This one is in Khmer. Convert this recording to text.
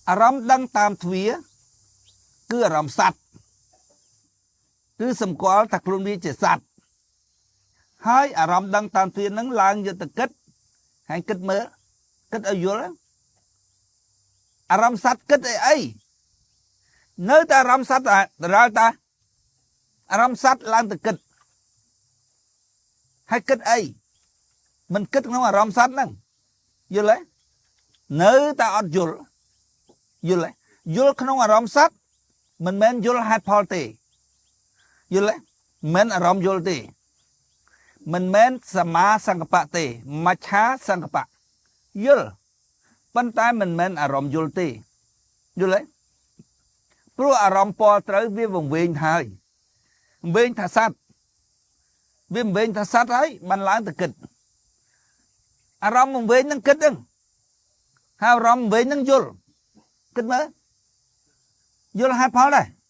អារម្មណ៍ដឹងតាមទ្វាគឺអារម្មណ៍សត្វគឺសម្គាល់ថាខ្លួនវាជាសត្វហើយអារម្មណ៍ដឹងតាមទ្វានឹងឡើងយកទៅគិតហើយគិតមើលគិតឲ្យយល់អារម្មណ៍សត្វគិតអីអីនៅតែអារម្មណ៍សត្វដដែលតាអារម្មណ៍សត្វឡើងទៅគិតហើយគិតអីមិនគិតក្នុងអារម្មណ៍សត្វហ្នឹងយល់ទេនៅតែអត់យល់យល់ទេយល់ក្នុងអារម្មណ៍សត្វមិនមែនយល់ហេតុផលទេយល់ទេមិនអារម្មណ៍យល់ទេមិនមែនសមាសង្កបៈទេមច្ឆាសង្កបៈយល់ប៉ុន្តែមិនមែនអារម្មណ៍យល់ទេយល់ទេព្រោះអារម្មណ៍ពណ៌ត្រូវវាវង្វេងហើយវង្វេងថាសត្វវាវង្វេងថាសត្វហើយបានឡើងទៅគិតអារម្មណ៍វង្វេងនឹងគិតហ្នឹងហើយអារម្មណ៍វង្វេងនឹងយល់គិតមើលយល់ហេតុផលដែរ។